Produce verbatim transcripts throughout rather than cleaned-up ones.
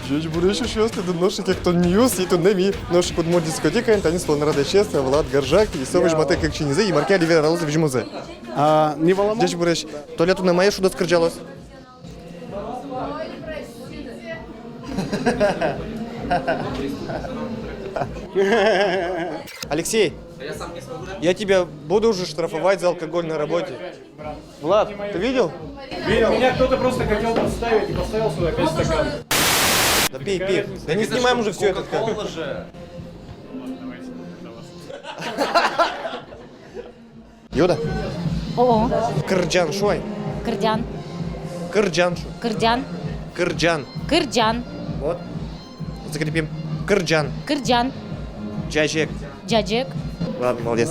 Ӟечбуресь, эшъёс, тӥ туннэ нош ик «Эктон Ньюс», и туннэ ми нош ик удмурт дискотекаын, тани солэн радъясьёсыз Влад Горжак и Савыч Матэ, кык синзы, и Маркель Вера Лоза визьмозы. А, не валамон. Ӟечбуресь. Толя туннэ мае шудоз, кырӟалоз? Алексей, я тебя буду уже штрафовать за алкоголь на работе. Влад, ты видел? Видел. Меня кто-то просто хотел подставить и поставил сюда опять стакан. Да пей, пей. Да не снимаем уже всё это. Кока-кола же. Йода. О-о. Кырӟан шуай. Кырӟан. Кырӟан шу. Кырӟан. Кырӟан. Кырӟан. Вот. Закрепим. Кырӟан. Кырӟан. Ӟаӟег. Ӟаӟег. Ладно, молодец.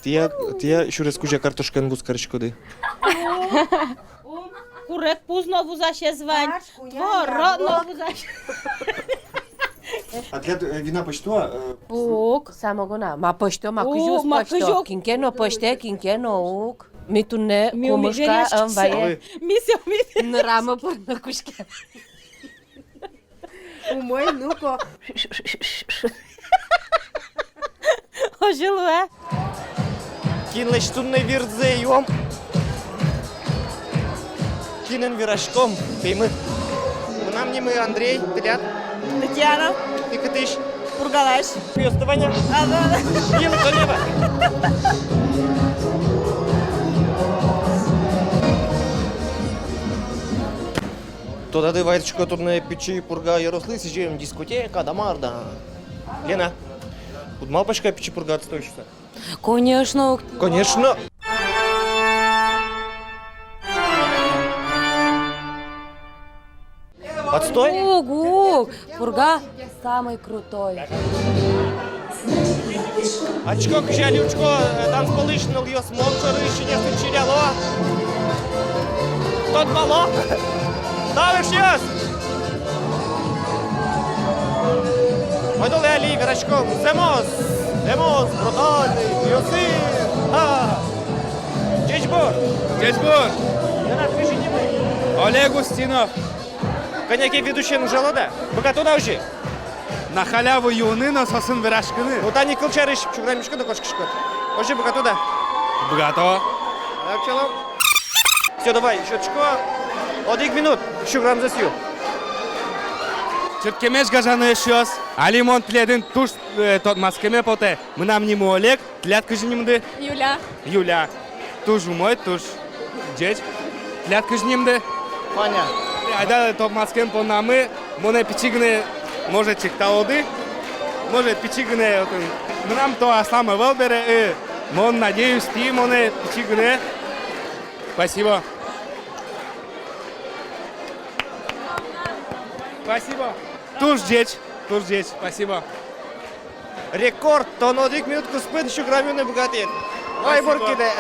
Тӥ-а, тӥ-а сюрес кузя картошкаен вуз кариськоды? Курегпуз но вузасез вань, творог но вузасез. А тӥляд, э, вина пӧзьто-а, э? Уг. Самогон-а? Ма пӧзьто, ма кызьы уг пӧзьто. Кин ке но пӧзьтэ, кин ке но уг. Ми туннэ кумышка ӧм вае. Ми сё, ми. Нырам пыр но кутске. Умой, ну-ка. Озьы луэ. Кинлэсь туннэ вирзэ юом? Кинэн вераськом, пеймы. Мынам нимы Андрей, тӥляд? Татьяна. Тӥ кытысь? Пургалась. Пиосты вань-а? А, да, да. Ил, Тонева. Тодады вайытӥсько, туннэ Пичи Пурга ёрослы сӥзем дискотека да мар да. Лена, уд малпаськы-а Пичи Пурга отстой шуыса? Конечно, уг. Конечно. Отстой? Уг, уг. Пурга самый крутой. Адӟисько, кызьы али учко, э, танцполысь нылъёс мон шоры синъёсты чиляло. Тодмало. Тау, эшъёс! Ойдолэ али вераськом. Зэмос! Зэмос! Брутальный! Пиосы! Ха! Ӟечбур! Ӟечбур! Тынад кызьы нимы? Олег Устинов. Кӧня ке ведущиен ужалод-а? Быгатод-а озьы? На халяву юыны но соосын вераськыны. Ну, тани кылсярысь, сю граммъя кошкиськод. Озьы быгатод-а? Быгато. Всё, давай, счётчико. Одӥг минут, сю граммзэ сю. Чырткемесь, гажано эшъёс. Али мон тӥледын туж, э, тодматскеме потэ. Мынам нимы Олег. Тӥляд кызьы нимды? Юля. Юля. Туж умой, туж ӟеч. Тӥляд кызьы нимды? Ваня. Айда, тодматскем поннамы монэ пичи гинэ, может, чекталоды. Может, пичи гинэ, отын. Мынам то аслам ӧвӧл бере, э, мон надеюсь, тӥ монэ пичи гинэ. Спасибо. Спасибо. Туж ӟеч, туж ӟеч. Спасибо. Рекорд, тон одӥг минут куспын сю грамм юыны быгатӥд. Ой, спасибо. Буркиде.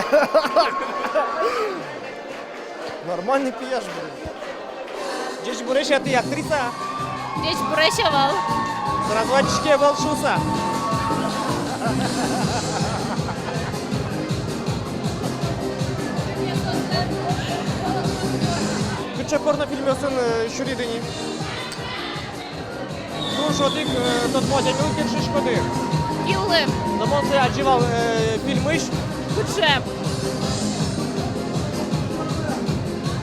Нормальный пияш, блин. Ӟечбуресь, а тӥ актриса? Ӟечбуресь ӧвӧл. Сразу адӟиське ӧвӧл шуыса. Кыӵе порнофильмъёсын, э, сюриды ни? Туж одӥг, э, тодмо адямилы кельшиськоды. Кыллы. Но мон сое адӟи вал, э, фильмысь. Кыӵе?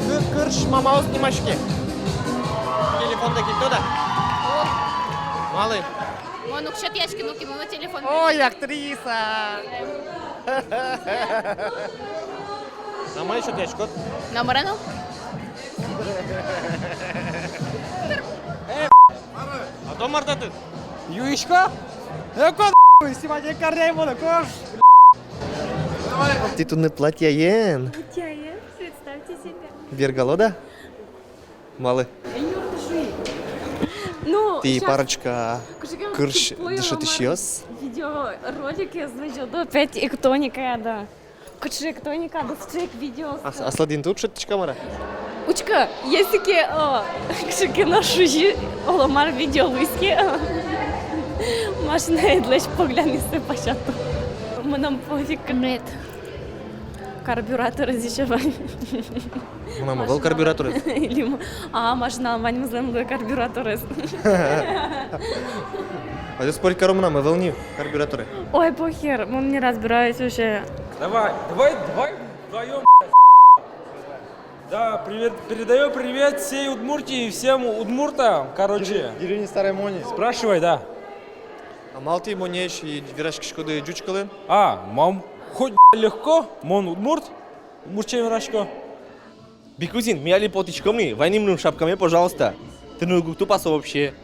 Кы-, «Кырсь мамаос» нимаське. Телефонды кельтод-а? О. Малы? Мон уг сётъяськы, ну, кимы телефон. Ой, актриса! А мае сётъяськод? Номыр но. Э, а то мар татын? Юисько? Э, кон, снимать каре, мон, кош. Тӥ туннэ платьяен. Платьяен, представьте себе. Бергалод-а? Малы? Ну, тӥ щас парочка кырсь дышетӥсьёс. Видеороликез лэзёдо опять «Эктоника», да. Кыӵе «Эктоника», да, сыӵе ик видео. Ас-, аслад инты уд шедьтӥськы-а, мар-а? Учкы, если ке, о, кыӵе ке но шузи, оло мар видео луиз ке, о, машинаедлэсь погляны сое пасято. Мыным пофиг. Нет. Карбюраторез ещё вань. Мынам ӧвӧл карбюраторез. Или м-, а, машиналэн ваньмызлэн луэ карбюраторез. Азьло спорить каро, мынам ӧвӧл ни карбюраторе. Ой, похер, мон не разбираюсь вообще. Давай, давай, давай вдвоём. Да, привет, передаю привет всей Удмуртии и всем удмуртам, короче. Деревня Старой Мони. Спрашивай, да. А малы тӥ монэ ӧз вераськиськоды ӟуч кылын? А, мон хоть легко, мон удмурт, удмурт сямен верасько. Бикузин, ми али потӥськом ни, вай ни мыным шапкаме, пожалуйста. Тыныд уг тупа со вообще.